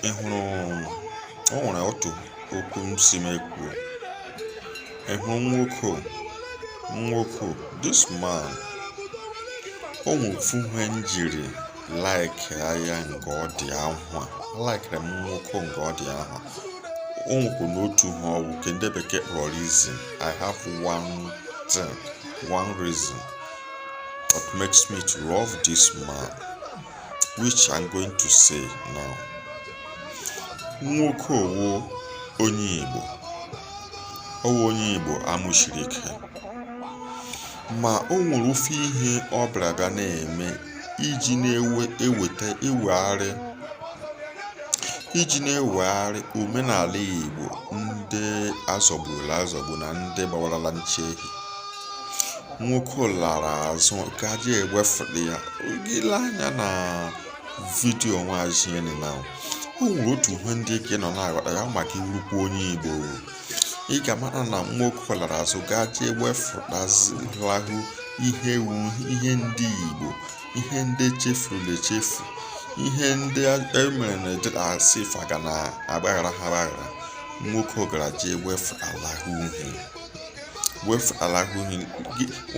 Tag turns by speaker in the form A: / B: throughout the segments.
A: Ị hụrụ, o nwere otu okwu m si m ekwuo. Ị hụrụ nwoke, this man, o nwere ofu ihe m jiri like ya nke ọ dị ahụ a. Alikere m nwoke nke ọ dị ahụ a. O nwekwa n'otu ihe ọwụ nke ndị bekee kpọrọ reason. I have one thing, one reason that makes me to love this man, which I'm going to say now. Nwoke owo onye Igbo, ọwụ onye Igbo amụchiri ike, ma o nwere ofe ihe ọ bịara bịa na-eme iji na-ewe eweta ewegharị, iji na-ewegharị omenala Igbo ndị azọgburula azọgbu na ndị gbawarala nche ehi. Nwoke lara azụ gaje ewefụrụ ya. Ile anya na video nwazieni na o nwere otu ihe ndị ka ị nọ na-aghọta ya maka iwurukwa onye Igbo, ị ga-amara na nwoke lara azụ gaje ewefụtazilahụ ihe wu ihe ndị Igbo, ihe ndị echefurula echefu, ihe ndị emere na asị fa ga na-agbaghara ha agbaghara. Nwoke gara jee wefụtalahụ ihe, wefụtalahụ ihe.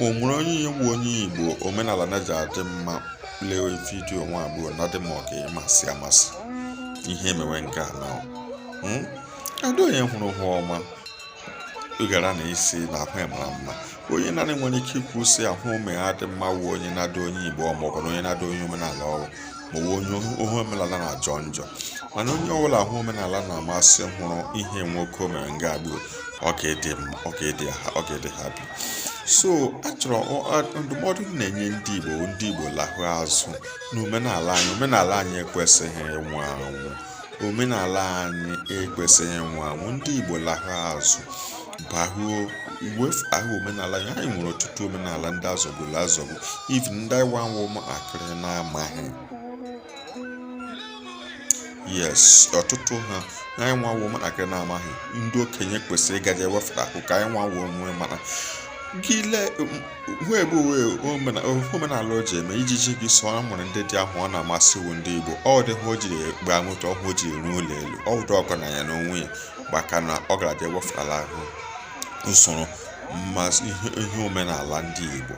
A: O nwere onye Igbo, onye Igbo omenala na ji adị mma. Lewe video nwa agbọghọ na dị ma ọ ga-amasị amasị ihe emewe nke a na adị onye hụrụ hụ ọma gara na isi na ahụ ya mara mma. Onye naanị nwere ike ikwu sị ahụ ome ya dị mma wụ onye na-adị onye Igbo, ma ọ bụ na onye na-adị onye omenala ọwụ, ma ọ bụ onye ohu omenala na-ajọ njọ. Mana onye ọbụla ahụ omenala na-amasị hụrụ ihe nwoke o mere nga agbụ, ọ ga-ede, ọ ga-ede, ọ ga-ede happy. So achọrọ ndụmọdụ m na-enye ndị Igbo: ndị Igbo, lahụ azụ n'omenala anyị. Omenala anyị ekwesịghị ịnwụ anwụ. Omenala anyị ekwesịghị ịnwụ anwụ. Ndị Igbo, lahụ azụ, bahuo wefu ahụ omenala anyị. Anyị nwere ọtụtụ omenala ndị azọgburu azọgbu, even ndị anyị nwa ụmụntakịrị na-amaghị. Yes, ọtụtụ ha anyị nwa ụmụntakịrị na-amaghị, ndị okenye kwesịrị ịgaje wefụta ahụ ka anyị nwa onwe mara. Gị lee hụ ebe uwe omenala o ji eme ijiji gị so ọ nwere ndị dị ahụ ọ na-amasị iwu ndị Igbo. Ọ dị hụ o jiri gba moto ọhụụ, o jiri ruo ụlọ elu, ọ wụdụ ọgọ na ya n'onwe ya maka na ọ gara je wefụtala ahụ usoro mmasị ihe omenala ndị Igbo.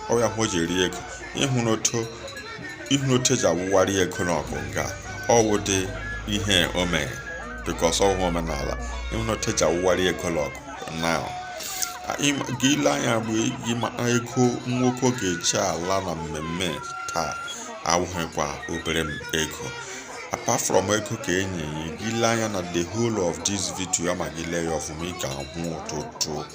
A: Ọ ya hụ o ji eri ego. Ịhụrụ otu eji awụwarị ego n'ọgụ nga ọwụ dị ihe o mere because ọ hụ omenala. Ịhụrụ otu eji awụwarị ego n'ọgụ now, gị ile anya bụ gị ma ego nwoke ga-eji ala na mmemme taa awụghịkwa obere ego. Apart from ego ka enyi ya, gị ile anya na the whole of this video ama gị lee ya ọfụma, ị ga-ahụ ọtụtụ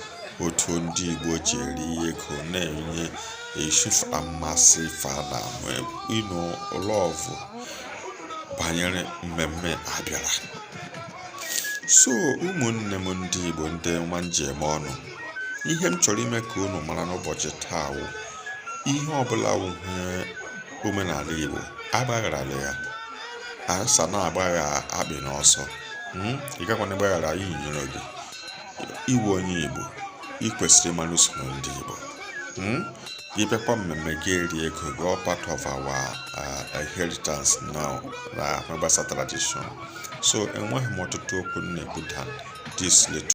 A: otu ndị Igbo ji eri ego na-enye eshufa mmasị fada ịnụ love banyere mmemme abịara. So ụmụnne m ndị Igbo, ndị nwa njem ọnụ, ihe m chọrọ ime ka unu mara n'ụbọchị taa wụ ihe ọbụla wụ ihe omenala Igbo, agbagharala ya asa na-agbagha akpị n'ọsọ. Ị gakwana gbaghara inyere gị iwu. Onye Igbo, ị kwesịrị ịmara usoro ndị Igbo. Gị bịakwa mmemme, gị eri ego gị, all part of our inheritance now na gbasa tradition. So enweghị m ọtụtụ okwu m na-ekwu than this little.